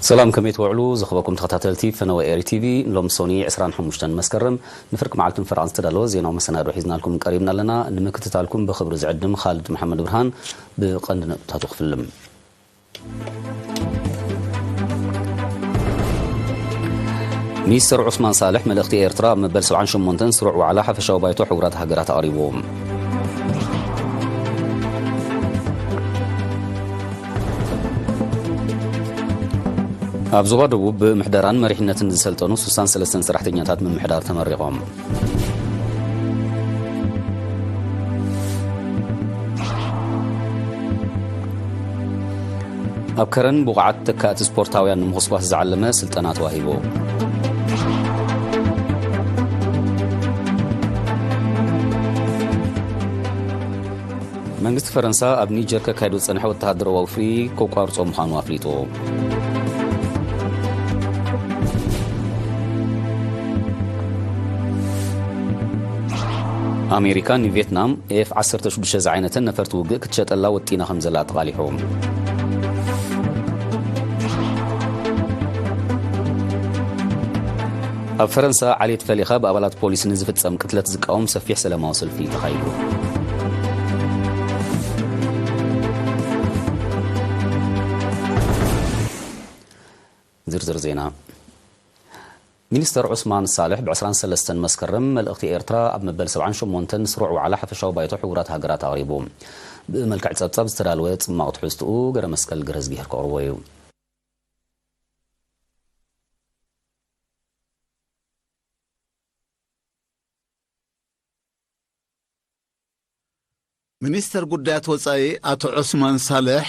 ሰላም፣ ከመይ ትውዕሉ ዝኸበኩም ተኸታተልቲ ፈነወ ኤሪ ቲቪ? ሎም ሶኒ ዕስራን ሓሙሽተን መስከረም ንፍርቂ መዓልትን ፈረቓን ዝተዳለወ ዜናዊ መሰናዶ ሒዝናልኩም ቀሪብና ኣለና። ንምክትታልኩም ብኽብሪ ዝዕድም ኻልድ መሓመድ ብርሃን። ብቐንዲ ነጥብታቱ ክፍልም። ሚኒስተር ዑስማን ሳልሕ መልእኽቲ ኤርትራ ኣብ መበል ሰብዓን ሸሞንተን ስሩዕ ዋዕላ ሓፈሻዊ ባይቶ ሕቡራት ሃገራት ኣቕሪቡ። ኣብ ዞባ ደቡብ ብምሕደራን መሪሕነትን ዝሰልጠኑ ስሳን ሰለስተን ሰራሕተኛታት ምምሕዳር ተመሪቖም። ኣብ ከረን ብቑዓት ተካእቲ ስፖርታውያን ንምኹስኳስ ዝዓለመ ስልጠና ተዋሂቡ። መንግስቲ ፈረንሳ ኣብ ኒጀር ከካይዶ ዝጸንሐ ወተሃደራዊ ወፍሪ ከቋርጾ ምዃኑ ኣፍሊጡ። ኣሜሪካ ንቪየትናም ኤፍ ዓሰርተ ሽዱሽተ ዝዓይነተን ነፈርቲ ውግእ ክትሸጠላ ወጢና ከም ዘላ ተቓሊሑ። ኣብ ፈረንሳ ዓሌት ፈሊኻ ብኣባላት ፖሊስ ንዝፍጸም ቅትለት ዝቃወም ሰፊሕ ሰላማዊ ሰልፊ ተኻይዱ። ዝርዝር ዜና። ሚኒስተር ዑስማን ሳልሕ ብ ዕስራን ሰለስተን መስከረም መልእኽቲ ኤርትራ ኣብ መበል ሰብዓን ሸሞንተን ስሩዕ ዋዕላ ሓፈሻዊ ባይቶ ሕቡራት ሃገራት ኣቕሪቡ። ብመልክዕ ጸብጻብ ዝተዳለወ ጽማቕ ትሕዝትኡ ገረ መስቀል ገረዝጊሄር ከቕርቦ እዩ። ሚኒስተር ጉዳያት ወጻኢ ኣቶ ዑስማን ሳልሕ፣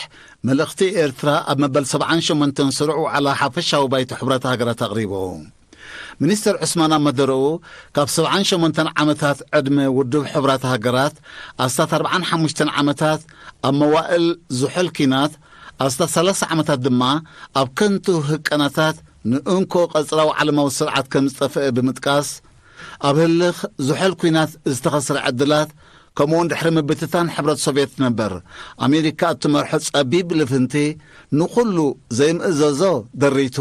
መልእኽቲ ኤርትራ ኣብ መበል ሰብዓን ሸሞንተን ስሩዕ ዋዕላ ሓፈሻዊ ባይቶ ሕቡራት ሃገራት ኣቕሪቡ። ሚኒስተር ዑስማን ኣብ መደረኡ፣ ካብ ሰብዓን ሸሞንተን ዓመታት ዕድመ ውድብ ሕቡራት ሃገራት፣ ኣስታት ኣርብዓን ሓሙሽተን ዓመታት ኣብ መዋእል ዝሑል ኲናት፣ ኣስታት ሰላሳ ዓመታት ድማ ኣብ ከንቱ ህቀናታት ንእንኮ ቀጽራዊ ዓለማዊ ስርዓት ከም ዝጠፍአ ብምጥቃስ፣ ኣብ ህልኽ ዝሑል ኲናት ዝተኸስረ ዕድላት፣ ከምኡውን ድሕሪ ምብትታን ሕብረት ሶቭየት ነበር፣ ኣሜሪካ እትመርሖ ጸቢብ ልፍንቲ ንኹሉ ዘይምእዘዞ ደሪቱ፣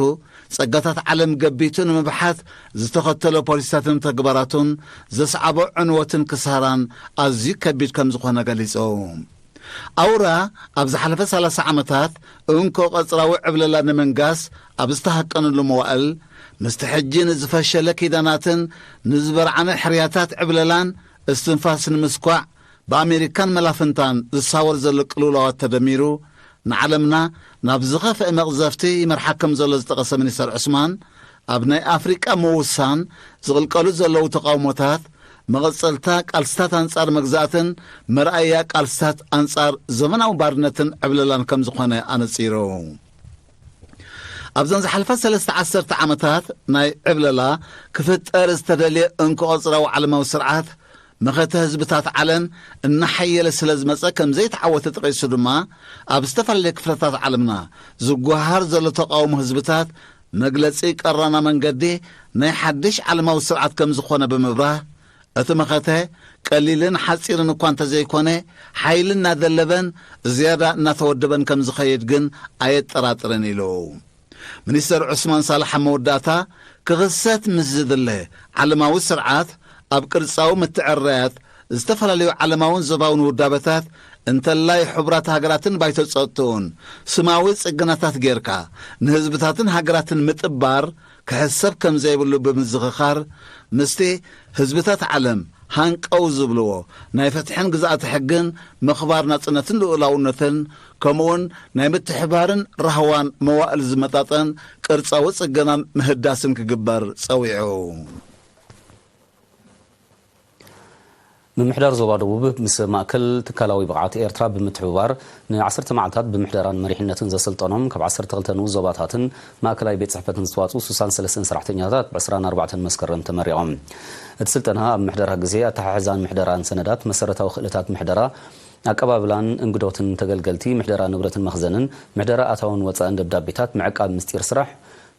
ጸጋታት ዓለም ገቢቱ ንምብሓት ዝተኸተሎ ፖሊሲታትን ተግባራቱን ዘስዓቦ ዕንወትን ክሳራን ኣዝዩ ከቢድ ከም ዝኾነ ገሊጹ። ኣውራ ኣብ ዝሓለፈ ሰላሳ ዓመታት እንኮ ቀጽራዊ ዕብለላ ንምንጋስ ኣብ ዝተሃቀነሉ መዋእል፣ ምስቲ ሕጂ ንዝፈሸለ ኪዳናትን ንዝበርዓነ ሕርያታት ዕብለላን እስትንፋስ ንምስኳዕ ብኣሜሪካን መላፍንታን ዝሳወር ዘሎ ቅልውላዋት ተደሚሩ፣ ንዓለምና ናብ ዝኸፍአ መቕዘፍቲ ይመርሓ ከም ዘሎ ዝጠቐሰ ሚኒስተር ዑስማን፣ ኣብ ናይ ኣፍሪቃ ምውሳን ዝቕልቀሉ ዘለዉ ተቓውሞታት፣ መቐጸልታ ቃልስታት ኣንጻር መግዛእትን መርኣያ ቃልስታት ኣንጻር ዘመናዊ ባርነትን ዕብለላን ከም ዝኾነ ኣነጺሩ። ኣብዘን ዝሓለፋ ሰለስተ ዓሰርተ ዓመታት ናይ ዕብለላ ክፍጠር ዝተደልየ እንኮ ቀጽራዊ ዓለማዊ ስርዓት፣ መኸተ ህዝብታት ዓለም እናሓየለ ስለ ዝመጸ ከም ዘይተዓወተ ጠቒሱ ድማ፣ ኣብ ዝተፈላለየ ክፍለታት ዓለምና ዝጓሃር ዘሎ ተቓውሞ ህዝብታት መግለጺ ቀራና መንገዲ ናይ ሓድሽ ዓለማዊ ስርዓት ከም ዝኾነ ብምብራህ፣ እቲ መኸተ ቀሊልን ሓጺርን እኳ እንተዘይኮነ፣ ሓይሊ እናደለበን ዝያዳ እናተወደበን ከም ዝኸይድ ግን ኣየጠራጥርን ኢሉ። ሚኒስተር ዑስማን ሳልሕ ኣብ መወዳእታ፣ ክኽሰት ምስ ዝድለ ዓለማዊ ስርዓት ኣብ ቅርጻዊ ምትዕርራያት ዝተፈላለዩ ዓለማውን ዞባውን ውዳበታት፣ እንተላይ ሕቡራት ሃገራትን ባይቶ ጸጥትኡን ስማዊ ጽገናታት ጌርካ፣ ንህዝብታትን ሃገራትን ምጥባር ክሕሰብ ከም ዘይብሉ ብምዝኽኻር፣ ምስቲ ህዝብታት ዓለም ሃንቀው ዝብልዎ ናይ ፍትሕን ግዝኣተ ሕግን ምኽባር ናጽነትን ልኡላውነትን፣ ከምኡውን ናይ ምትሕባርን ራህዋን መዋእል ዝመጣጠን ቅርጻዊ ጽገናን ምህዳስን ክግበር ጸዊዑ። ምምሕዳር ዞባ ደቡብ ምስ ማእከል ትካላዊ ብቕዓት ኤርትራ ብምትሕብባር ንዓሰርተ መዓልታት ብምሕደራን መሪሕነትን ዘሰልጠኖም ካብ ዓሰርተ ክልተ ንኡስ ዞባታትን ማእከላይ ቤት ጽሕፈትን ዝተዋጽኡ ስሳን ሰለስተን ሰራሕተኛታት ብ ዕስራን ኣርባዕተን መስከረም ተመሪቖም። እቲ ስልጠና ኣብ ምሕደራ ግዜ፣ ኣተሓሕዛን ምሕደራን ሰነዳት፣ መሰረታዊ ክእለታት ምሕደራ፣ ኣቀባብላን እንግዶትን ተገልገልቲ፣ ምሕደራ ንብረትን መኽዘንን፣ ምሕደራ ኣታውን ወጻእን ደብዳቤታት፣ ምዕቃብ ምስጢር ስራሕ፣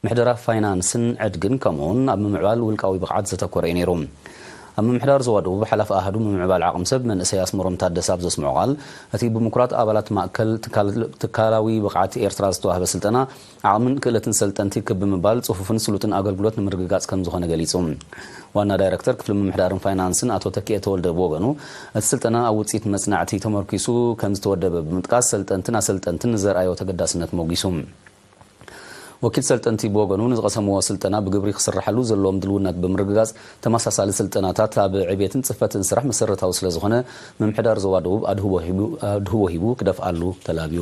ምሕደራ ፋይናንስን ዕድግን፣ ከምኡውን ኣብ ምምዕባል ውልቃዊ ብቕዓት ዘተኮረ እዩ ነይሩ። ኣብ ምምሕዳር ዞባ ደቡብ ሓላፊ ኣሃዱ ምምዕባል ዓቕሚ ሰብ መንእሰይ ኣስመሮም ታደሰ ኣብ ዘስምዖ ቃል፣ እቲ ብምኩራት ኣባላት ማእከል ትካል-፣ ትካላዊ ብቕዓት ኤርትራ ዝተዋህበ ስልጠና ዓቕምን ክእለትን ሰልጠንቲ ክብ ብምባል ጽፉፍን ስሉጥን ኣገልግሎት ንምርግጋጽ ከም ዝኾነ ገሊጹ። ዋና ዳይረክተር ክፍሊ ምምሕዳርን ፋይናንስን ኣቶ ተኪኤ ተወልደ ብወገኑ፣ እቲ ስልጠና ኣብ ውጽኢት መጽናዕቲ ተመርኪሱ ከም ዝተወደበ ብምጥቃስ፣ ሰልጠንትን ኣሰልጠንትን ንዘርኣዮ ተገዳስነት ሞጊሱ። ወኪል ሰልጠንቲ ብወገኑ፣ ንዝቐሰምዎ ስልጠና ብግብሪ ክስርሓሉ ዘለዎም ድልውነት ብምርግጋጽ፣ ተመሳሳሊ ስልጠናታት ኣብ ዕቤትን ጽፈትን ስራሕ መሰረታዊ ስለ ዝኾነ፣ ምምሕዳር ዞባ ደቡብ ኣድህቦ ሂቡ፣ ኣድህቦ ሂቡ ክደፍኣሉ ተላብዩ።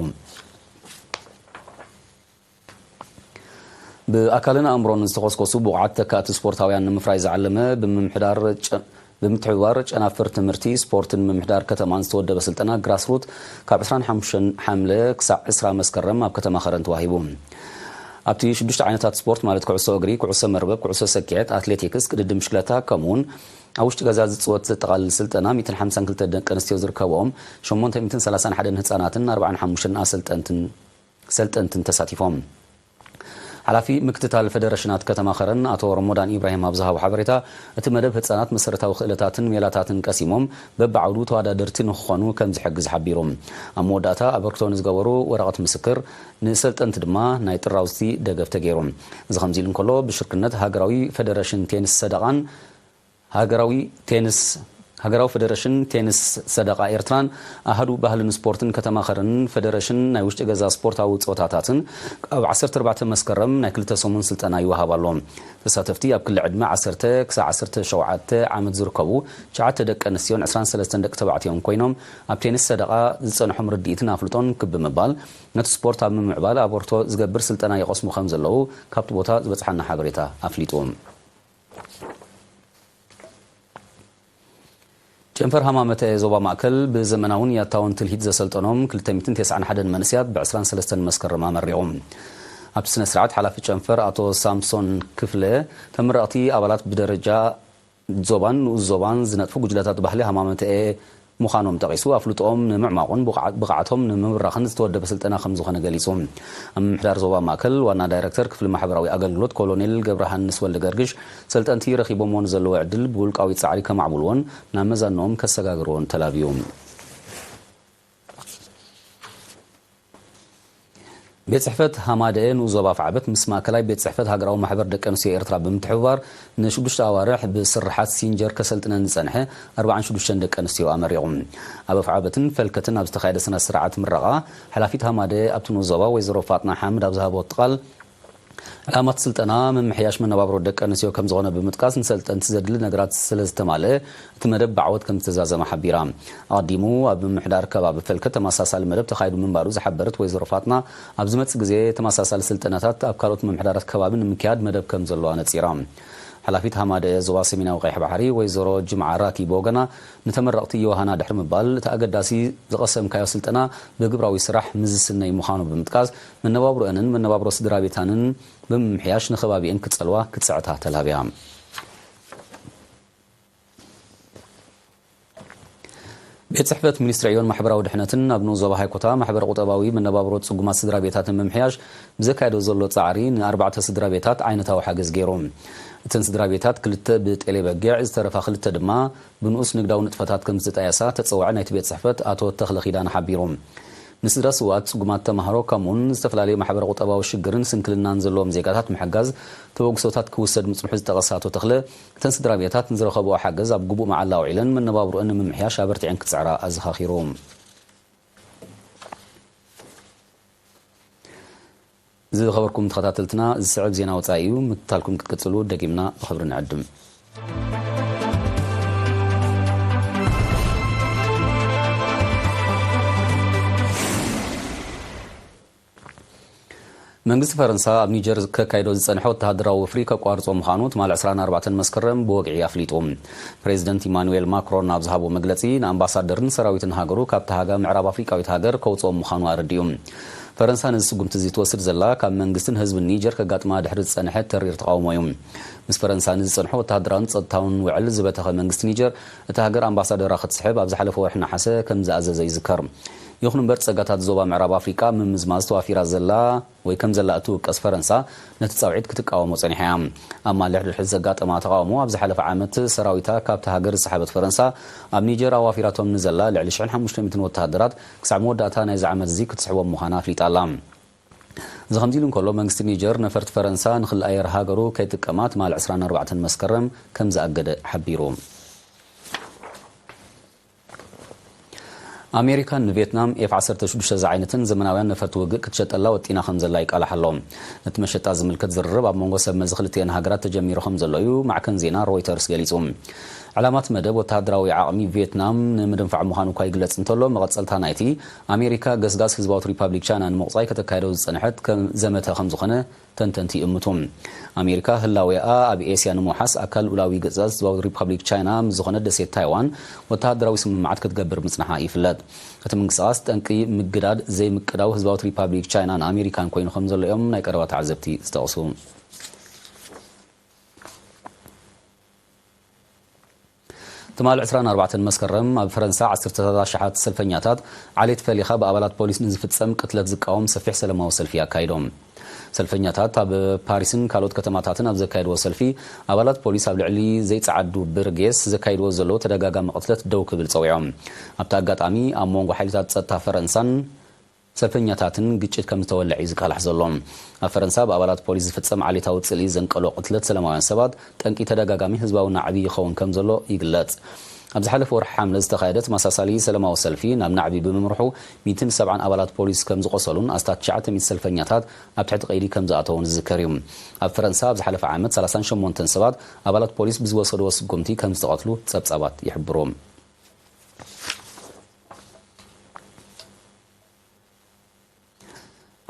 ብኣካልን ኣእምሮን ዝተኾስኮሱ ብቑዓት ተካእቲ ስፖርታውያን ንምፍራይ ዝዓለመ፣ ብምምሕዳር ጨ-፣ ብምትሕብባር ጨናፍር ትምህርቲ፣ ስፖርትን ምምሕዳር ከተማን ዝተወደበ ስልጠና ግራስሩት ካብ ዕስራን ሓሙሽተን ሓምለ ክሳዕ ዕስራ መስከረም ኣብ ከተማ ኸረን ተዋሂቡ። ኣብቲ ሽዱሽተ ዓይነታት ስፖርት ማለት ኩዕሶ እግሪ፣ ኩዕሶ መርበብ፣ ኩዕሶ ሰኪዐት፣ ኣትሌቲክስ፣ ቅድድም ብሽክለታ ከምኡውን ኣብ ውሽጢ ገዛ ዝፅወት ዘጠቓልል ስልጠና ሚእትን ሓምሳን ክልተ ደቂ ኣንስትዮ ዝርከብኦም ሸሞንተ ሚእትን ሰላሳን ሓደን ህፃናትን ኣርባዓን ሓሙሽተን ኣሰልጠንትን ሰልጠንትን ተሳቲፎም። ሓላፊ ምክትታል ፈደረሽናት ከተማ ኸረን ኣቶ ረሞዳን ኢብራሂም ኣብ ዝሃቦ ሓበሬታ፣ እቲ መደብ ህጻናት መሰረታዊ ክእለታትን ሜላታትን ቀሲሞም በብዓውዱ ተወዳደርቲ ንክኾኑ ከም ዝሕግዝ ሓቢሩ። ኣብ መወዳእታ ኣበርክቶ ንዝገበሩ ወረቐት ምስክር፣ ንሰልጠንቲ ድማ ናይ ጥራውዝቲ ደገፍ ተገይሩ። እዚ ከምዚ ኢሉ እንከሎ፣ ብሽርክነት ሃገራዊ ፈደረሽን ቴኒስ ሰደቓን ሃገራዊ ቴኒስ፣ ሃገራዊ ፈደረሽን ቴኒስ ሰደቓ ኤርትራን ኣሃዱ ባህልን ስፖርትን ከተማ ኸረንን ፈደረሽን ናይ ውሽጢ ገዛ ስፖርታዊ ጸወታታትን ኣብ ዓሰርተ ኣርባዕተ መስከረም ናይ ክልተ ሰሙን ስልጠና ይወሃብ ኣሎ። ተሳተፍቲ ኣብ ክሊ ዕድመ ዓሰርተ ክሳብ ዓሰርተ ሸውዓተ ዓመት ዝርከቡ ትሽዓተ ደቂ ኣንስትዮን ዕስራን ሰለስተን ደቂ ተባዕትዮን ኮይኖም፣ ኣብ ቴኒስ ሰደቓ ዝጸንሖም ርድኢትን ኣፍልጦን ክብ ብምባል፣ ነቲ ስፖርት ኣብ ምምዕባል ኣበርክቶ ዝገብር ስልጠና ይቐስሙ ከም ዘለዉ ካብቲ ቦታ ዝበጽሓና ሓበሬታ ኣፍሊጡ። ጨንፈር ሃማመተ ዞባ ማእከል ብዘመናውን ያታውን ትልሂት ዘሰልጠኖም ክልተ ሚእትን ተስዓን ሓደን መንእሰያት ብ ዕስራን ሰለስተን መስከረም ኣመሪቑ። ኣብቲ ስነ ስርዓት ሓላፊ ጨንፈር ኣቶ ሳምሶን ክፍለ፣ ተመረቕቲ ኣባላት ብደረጃ ዞባን ንኡስ ዞባን ዝነጥፉ ጉጅለታት ባህሊ ሃማመተ ምዃኖም ጠቒሱ፣ ኣፍልጦኦም ንምዕማቑን ብቕዓ-፣ ብቕዓቶም ንምብራኽን ዝተወደበ ስልጠና ከም ዝኾነ ገሊጹ። ኣብ ምምሕዳር ዞባ ማእከል ዋና ዳይረክተር ክፍሊ ማሕበራዊ ኣገልግሎት ኮሎኔል ገብረሃንስ ወልደገርግሽ፣ ሰልጠንቲ ረኺቦምዎ ንዘለዉ ዕድል ብውልቃዊ ጻዕሪ ከማዕብልዎን ናብ መዛንኦም ከሰጋግርዎን ተላብዩ። ቤት ጽሕፈት ሃማደኤ ንኡስ ዞባ ኣፍዓበት ምስ ማእከላይ ቤት ጽሕፈት ሃገራዊ ማሕበር ደቂ ኣንስትዮ ኤርትራ ብምትሕብባር፣ ንሽዱሽተ ኣዋርሕ ብስርሓት ሲንጀር ከሰልጥነን ዝጸንሐ ኣርባዓን ሽዱሽተን ደቂ ኣንስትዮ ኣመሪቑ። ኣብ ኣፍዓበትን ፈልከትን ኣብ ዝተኻየደ ስነ ስርዓት ምረቓ፣ ሓላፊት ሃማደኤ ኣብቲ ንኡስ ዞባ ወይዘሮ ፋጥና ሓምድ ኣብ ዝሃበቶ ቃል፣ ዕላማት ስልጠና ምምሕያሽ መነባብሮ ደቂ ኣንስትዮ ከም ዝኾነ ብምጥቃስ፣ ንሰልጠንቲ ዘድሊ ነገራት ስለ ዝተማልአ፣ እቲ መደብ ብዓወት ከም ዝተዛዘመ ሓቢራ። ኣቐዲሙ ኣብ ምምሕዳር ከባቢ ፈልከት ተመሳሳሊ መደብ ተኻይዱ ምንባሩ ዝሓበረት ወይዘሮ ፋጥና፣ ኣብ ዝመጽእ ግዜ ተመሳሳሊ ስልጠናታት ኣብ ካልኦት ምምሕዳራት ከባቢ ንምክያድ መደብ ከም ዘሎ ኣነጺራ። ሓላፊት ሃማደ ዞባ ሰሜናዊ ቀይሕ ባሕሪ ወይዘሮ ጅምዓ ራኪ ብወገና፣ ንተመረቕቲ ዮሃና ድሕሪ ምባል፣ እቲ ኣገዳሲ ዝቐሰምካዮ ስልጠና ብግብራዊ ስራሕ ምዝስነይ ምዃኑ ብምጥቃስ፣ መነባብሮአንን መነባብሮ ስድራ ቤታንን ብምምሕያሽ ንከባቢአን ክጸልዋ ክትጽዕታ ተላብያ። ቤት ጽሕፈት ሚኒስትሪ ዕዮን ማሕበራዊ ድሕነትን ኣብ ንኡስ ዞባ ሃይኮታ ማሕበረ ቁጠባዊ መነባብሮ ጽጉማት ስድራ ቤታት ንምምሕያሽ ብዘካየዶ ዘሎ ጻዕሪ፣ ንኣርባዕተ ስድራ ቤታት ዓይነታዊ ሓገዝ ገይሩ። እተን ስድራ ቤታት፣ ክልተ ብጤሌ በጊዕ፣ ዝተረፋ ክልተ ድማ ብንኡስ ንግዳዊ ንጥፈታት ከም ዝተጣየሳ ተጸዋዒ ናይቲ ቤት ጽሕፈት ኣቶ ተኽለ ኪዳነ ሓቢሩ። ንስድራ ስውኣት፣ ጽጉማት ተማሃሮ፣ ከምኡውን ዝተፈላለዩ ማሕበረ ቁጠባዊ ሽግርን ስንክልናን ዘለዎም ዜጋታት ምሕጋዝ ተበግሶታት ክውሰድ ምጽንሑ ዝጠቐሰ ኣቶ ተኽለ፣ እተን ስድራ ቤታት ንዝረኸብኦ ሓገዝ ኣብ ግቡእ መዓላ ኣውዒለን መነባብሮአን ንምምሕያሽ ኣበርቲዐን ክጽዕራ ኣዘኻኺሩ። ዝኸበርኩም ተኸታተልትና፣ ዝስዕብ ዜና ወጻኢ እዩ። ምክትታልኩም ክትቅጽሉ ደጊምና ብኽብሪ ንዕድም። መንግስቲ ፈረንሳ ኣብ ኒጀር ከካይዶ ዝጸንሐ ወተሃደራዊ ወፍሪ ከቋርጾ ምዃኑ ትማል ዕስራን ኣርባዕተን መስከረም ብወግዒ ኣፍሊጡ። ፕሬዚደንት ኢማኑኤል ማክሮን ኣብ ዝሃቦ መግለጺ፣ ንኣምባሳደርን ሰራዊትን ሃገሩ ካብታ ሃጋ ምዕራብ ኣፍሪቃዊት ሃገር ከውጽኦም ምዃኑ ኣረዲኡ። ፈረንሳ ነዚ ስጉምቲ እዚ ትወስድ ዘላ፣ ካብ መንግስትን ህዝብን ኒጀር ከጋጥማ ድሕሪ ዝጸንሐ ተሪር ተቓውሞ እዩ። ምስ ፈረንሳ ንዝጸንሖ ወተሃደራውን ጸጥታውን ውዕል ዝበተኸ መንግስቲ ኒጀር፣ እታ ሃገር ኣምባሳደራ ክትስሕብ ኣብ ዝሓለፈ ወርሒ ነሓሰ ከም ዝኣዘዘ ይዝከር። ይኹን እምበር፣ ጸጋታት ዞባ ምዕራብ ኣፍሪቃ ምምዝማዝ ተዋፊራ ዘላ ወይ ከም ዘላ እትውቀስ ፈረንሳ፣ ነቲ ጻውዒት ክትቃወሞ ጸኒሓ እያ። ኣብ ማሊ ሕድሕድ ዘጋጠማ ተቓውሞ፣ ኣብ ዝሓለፈ ዓመት ሰራዊታ ካብቲ ሃገር ዝሰሓበት ፈረንሳ፣ ኣብ ኒጀር ኣዋፊራቶም ንዘላ ልዕሊ ሽሕን ሓሙሽተ ሚእትን ወተሃደራት ክሳዕ መወዳእታ ናይዚ ዓመት እዚ ክትስሕቦም ምዃና ኣፍሊጣ ኣላ። እዚ ከምዚ ኢሉ እንከሎ፣ መንግስቲ ኒጀር ነፈርቲ ፈረንሳ ንክልእ ኣየር ሃገሩ ከይጥቀማ ትማሊ ዕስራን ኣርባዕተን መስከረም ከም ዝኣገደ ሓቢሩ። ኣሜሪካ ንቬትናም ኤፍ ዓሰርተ ሽዱሽተ ዝዓይነትን ዘመናውያን ነፈርቲ ውግእ ክትሸጠላ ወጢና ከም ዘላ ይቃላሕ ኣሎ። ነቲ መሸጣ ዝምልከት ዝርርብ ኣብ መንጎ ሰብ መዚ ክልቲኤን ሃገራት ተጀሚሩ ከም ዘሎ እዩ ማዕከን ዜና ሮይተርስ ገሊጹ። ዕላማት መደብ ወተሃደራዊ ዓቕሚ ቬትናም ንምድንፋዕ ምዃኑ እኳ ይግለጽ እንተሎ፣ መቐጸልታ ናይቲ ኣሜሪካ ገስጋስ ህዝባዊት ሪፓብሊክ ቻይና ንምቑጻይ ከተካይዶ ዝጸንሐት ከም ዘመተ ከም ዝኾነ ተንተንቲ ይእምቱ። ኣሜሪካ ህላዌኣ ኣብ ኤስያ ንምውሓስ ኣካል ልኡላዊ ግዝኣት ህዝባዊ ሪፓብሊክ ቻይና ምስ ዝኾነት ደሴት ታይዋን ወተሃደራዊ ስምምዓት ክትገብር ምጽንሓ ይፍለጥ። እቲ ምንቅስቓስ ጠንቂ ምግዳድ ዘይምቅዳው ህዝባዊት ሪፓብሊክ ቻይናን ኣሜሪካን ኮይኑ ከም ዘሎ እዮም ናይ ቀረባ ተዓዘብቲ ዝጠቕሱ። ትማሊ ዕስራን ኣርባዕተን መስከረም ኣብ ፈረንሳ ዓሰርተታት ኣሽሓት ሰልፈኛታት ዓሌት ፈሊኻ ብኣባላት ፖሊስ ንዝፍጸም ቅትለት ዝቃወም ሰፊሕ ሰለማዊ ሰልፊ ኣካይዶም። ሰልፈኛታት ኣብ ፓሪስን ካልኦት ከተማታትን ኣብ ዘካየድዎ ሰልፊ፣ ኣባላት ፖሊስ ኣብ ልዕሊ ዘይጸዓዱ ብርጌስ ዘካይድዎ ዘለዉ ተደጋጋሚ ቅትለት ደው ክብል ጸዊዖም። ኣብቲ ኣጋጣሚ፣ ኣብ መንጎ ሓይልታት ጸጥታ ፈረንሳን ሰልፈኛታትን ግጭት ከም ዝተወልዐ እዩ ዝቃላሕ ዘሎ። ኣብ ፈረንሳ ብኣባላት ፖሊስ ዝፍጸም ዓሌታዊ ጽልኢ ዘንቀሎ ቅትለት ሰላማውያን ሰባት ጠንቂ ተደጋጋሚ ህዝባዊ ናዕቢ ይኸውን ከም ዘሎ ይግለጽ። ኣብ ዝሓለፈ ወርሒ ሓምለ ዝተኻየደ ተመሳሳሊ ሰላማዊ ሰልፊ ናብ ናዕቢ ብምምርሑ ሚእትን ሰብዓን ኣባላት ፖሊስ ከም ዝቖሰሉን ኣስታት ትሽዓተ ሚእቲ ሰልፈኛታት ኣብ ትሕቲ ቀይዲ ከም ዝኣተዉን ዝዝከር እዩ። ኣብ ፈረንሳ ኣብ ዝሓለፈ ዓመት ሰላሳን ሸሞንተን ሰባት ኣባላት ፖሊስ ብዝወሰድዎ ስጉምቲ ከም ዝተቐትሉ ጸብጻባት ይሕብሩ።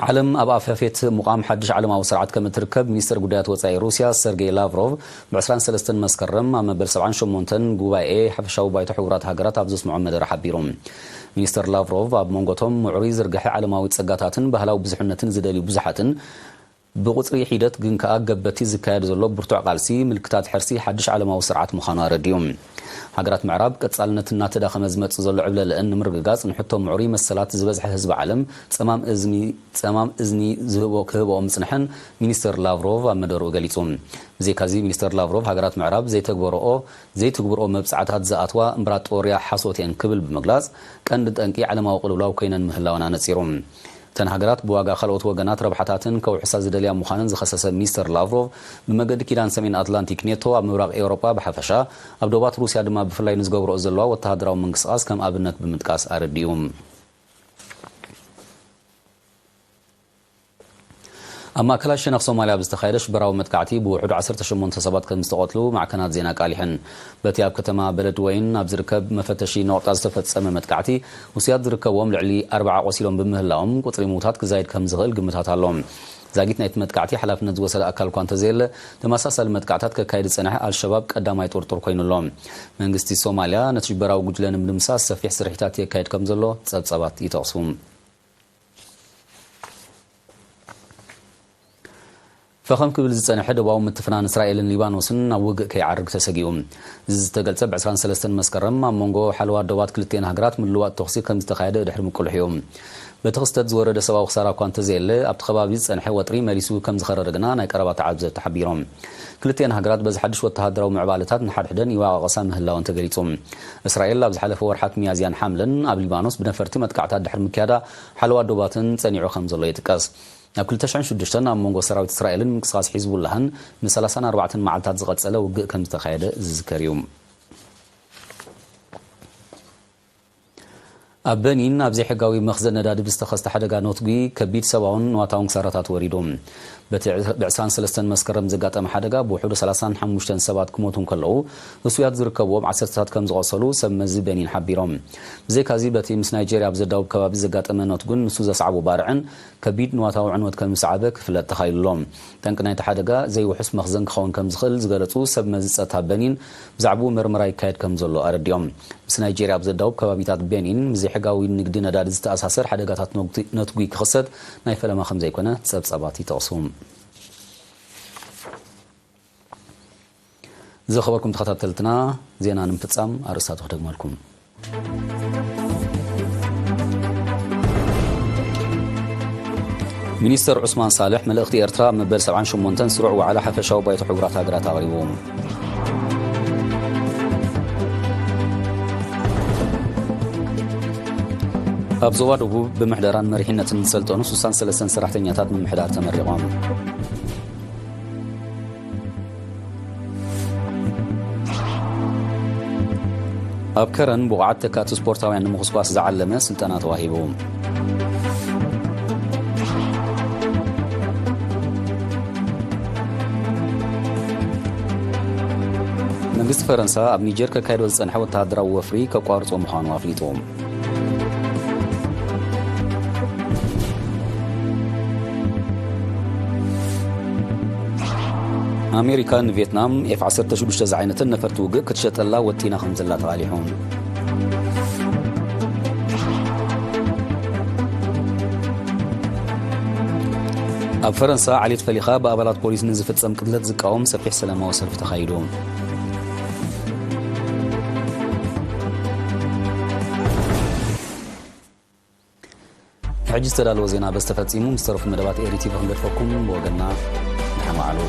ዓለም ኣብ ኣፍያፌት ምቋም ሓድሽ ዓለማዊ ስርዓት ከም እትርከብ ሚኒስተር ጉዳያት ወጻኢ ሩስያ ሰርጌይ ላቭሮቭ ብ ዕስራን ሰለስተን መስከረም ኣብ መበል ሰብዓን ሸሞንተን ጉባኤ ሓፈሻዊ ባይቶ ሕቡራት ሃገራት ኣብ ዘስምዖ መደረ ሓቢሩ። ሚኒስተር ላቭሮቭ ኣብ መንጎቶም ምዕሩይ ዝርግሐ ዓለማዊ ጸጋታትን ባህላዊ ብዙሕነትን ዝደልዩ ብዙሓትን ብቁጽሪ ሒደት ግን ከኣ ገበቲ ዝካየድ ዘሎ ብርቱዕ ቃልሲ ምልክታት ሕርሲ ሓድሽ ዓለማዊ ስርዓት ምዃኑ ኣረዲኡ። ሃገራት ምዕራብ ቀጻልነት እናተዳኸመ ዝመጽእ ዘሎ ዕብለልአን ንምርግጋጽ ንሕቶ ምዕሩይ መሰላት ዝበዝሐ ህዝቢ ዓለም ጸማም እዝኒ ጸማም እዝኒ ዝህቦ ክህብኦ ምጽንሐን ሚኒስተር ላቭሮቭ ኣብ መደርኡ ገሊጹ። ብዘይካዚ ሚኒስተር ላቭሮቭ ሃገራት ምዕራብ ዘይተግበረኦ ዘይትግብርኦ መብጻዕታት ዝኣትዋ እምበራጦርያ ሓሶት እየን ክብል ብምግላጽ ቀንዲ ጠንቂ ዓለማዊ ቅልውላው ኮይነን ምህላወን ኣነጺሩ። እተን ሃገራት ብዋጋ ካልኦት ወገናት ረብሓታትን ከውሕሳ ዝደልያ ምዃነን ዝኸሰሰ ሚስተር ላቭሮቭ፣ ብመገዲ ኪዳን ሰሜን ኣትላንቲክ ኔቶ ኣብ ምብራቕ ኤውሮጳ ብሓፈሻ፣ ኣብ ዶባት ሩስያ ድማ ብፍላይ ንዝገብርኦ ዘለዋ ወተሃደራዊ ምንቅስቓስ ከም ኣብነት ብምጥቃስ ኣረዲኡ። ኣብ ማእከላይ ሸነኽ ሶማልያ ብዝተኻየደ ሽበራዊ መጥቃዕቲ ብውሑዱ ዓሰርተ ሸሞንተ ሰባት ከም ዝተቐትሉ ማዕከናት ዜና ኣቃሊሐን። በቲ ኣብ ከተማ በለድ ወይን ኣብ ዝርከብ መፈተሺ ነቑጣ ዝተፈጸመ መጥቃዕቲ፣ ውሱያት ዝርከብዎም ልዕሊ ኣርብዓ ቆሲሎም ብምህላዎም፣ ቁጽሪ ምዉታት ክዛይድ ከም ዝኽእል ግምታት ኣሎ። ዛጊት ናይቲ መጥቃዕቲ ሓላፍነት ዝወሰደ ኣካል እኳ እንተዘየለ፣ ተመሳሳሊ መጥቃዕታት ከካይድ ዝጸንሐ ኣልሸባብ ቀዳማይ ጥርጡር ኮይኑ ኣሎ። መንግስቲ ሶማልያ ነቲ ሽበራዊ ጉጅለ ንምድምሳስ ሰፊሕ ስርሒታት የካይድ ከም ዘሎ ጸብጻባት ይጠቕሱ። ፈኸም ክብል ዝጸንሐ ዶባዊ ምትፍናን እስራኤልን ሊባኖስን ናብ ውግእ ከይዓርግ ተሰጊኡ። እዚ ዝተገልጸ ብ ዕስራን ሰለስተን መስከረም ኣብ መንጎ ሓለዋ ዶባት ክልቲኤን ሃገራት ምልዋጥ ተኹሲ ከም ዝተኻየደ ድሕሪ ምቅልሑ እዩ። በቲ ክስተት ዝወረደ ሰብኣዊ ክሳራ እኳ እንተዘየለ፣ ኣብቲ ከባቢ ዝጸንሐ ወጥሪ መሊሱ ከም ዝኸረረ ግና ናይ ቀረባ ተዓዘብቲ ሓቢሮም። ክልቲኤን ሃገራት በዚ ሓድሽ ወተሃደራዊ ምዕባለታት ንሓድሕደን ይዋቓቐሳ ምህላወን ተገሊጹ። እስራኤል ኣብ ዝሓለፈ ወርሓት ሚያዝያን ሓምለን ኣብ ሊባኖስ ብነፈርቲ መጥቃዕታት ድሕሪ ምክያዳ ሓለዋ ዶባትን ጸኒዑ ከም ዘሎ ይጥቀስ። ኣብ ክልተ ሽሕን ሽዱሽተን ኣብ መንጎ ሰራዊት እስራኤልን ምንቅስቓስ ሒዝቡላህን ንሰላሳን ኣርባዕተን መዓልታት ዝቐጸለ ውግእ ከም ዝተኻየደ ዝዝከር እዩ። ኣብ በኒን ኣብ ዘይሕጋዊ መኽዘን ነዳዲ ብዝተኸስተ ሓደጋ ነትጒ ከቢድ ሰብኣውን ንዋታውን ክሳራታት ወሪዱ። በቲ ብ ዕስራን ሰለስተን መስከረም ዘጋጠመ ሓደጋ ብውሕዱ ሰላሳን ሓሙሽተን ሰባት ክሞቱ እንከለዉ፣ ህሱያት ዝርከብዎም ዓሰርተታት ከም ዝቖሰሉ ሰብ መዚ በኒን ሓቢሮም። ብዘይካዚ በቲ ምስ ናይጄርያ ኣብ ዘዳውብ ከባቢ ዘጋጠመ ነትጉን ንሱ ዘስዓቦ ባርዕን ከቢድ ንዋታዊ ዕንወት ከም ዝሰዓበ ክፍለጥ ተኻኢሉ ኣሎ። ጠንቂ ናይቲ ሓደጋ ዘይውሑስ መኽዘን ክኸውን ከም ዝኽእል ዝገለጹ ሰብ መዚ ጸጥታ በኒን፣ ብዛዕባኡ መርመራ ይካየድ ከም ዘሎ ኣረዲኦም። ምስ ናይጄርያ ኣብ ዘዳውብ ከባቢታት ቤኒን፣ ምስ ዘይሕጋዊ ንግዲ ነዳዲ ዝተኣሳሰር ሓደጋታት ነጉቲ-፣ ነትጒ ክኽሰት ናይ ፈለማ ከም ዘይኮነ ጸብጻባት ይጠቕሱ። ዝኸበርኩም ተኸታተልትና፣ ዜና ንምፍጻም ኣርእስታቱ ክደግመልኩም። ሚኒስተር ዑስማን ሳልሕ፣ መልእኽቲ ኤርትራ ኣብ መበል ሰብዓን ሸሞንተን ስሩዕ ዋዕላ ሓፈሻዊ ባይቶ ሕቡራት ሃገራት ኣቕሪቡ። ኣብ ዞባ ደቡብ ብምሕደራን መሪሕነትን ዝሰልጠኑ ስሳን ሰለስተን ሰራሕተኛታት ምምሕዳር ተመሪቖም። ኣብ ከረን ብቑዓት ተካእቲ ስፖርታውያን ንምኹስኳስ ዝዓለመ ስልጠና ተዋሂቡ። መንግስቲ ፈረንሳ ኣብ ኒጀር ከካይዶ ዝጸንሐ ወተሃደራዊ ወፍሪ ከቋርጾ ምዃኑ ኣፍሊጡ። ኣሜሪካ ንቪየትናም ኤፍ ዓሰርተ ሽዱሽተ ዝዓይነተን ነፈርቲ ውግእ ክትሸጠላ ወጢና ከም ዘላ ተቓሊሑ። ኣብ ፈረንሳ ዓሌት ፈሊኻ ብኣባላት ፖሊስ ንዝፍጸም ቅትለት ዝቃወም ሰፊሕ ሰላማዊ ሰልፊ ተኻይዱ። ሕጂ ዝተዳለወ ዜና በዚ ተፈጺሙ። ምስ ተረፉ መደባት ኤሪ ቲቪ ክንገድፈኩም። ብወገንና ደሓን ዋዕሉ።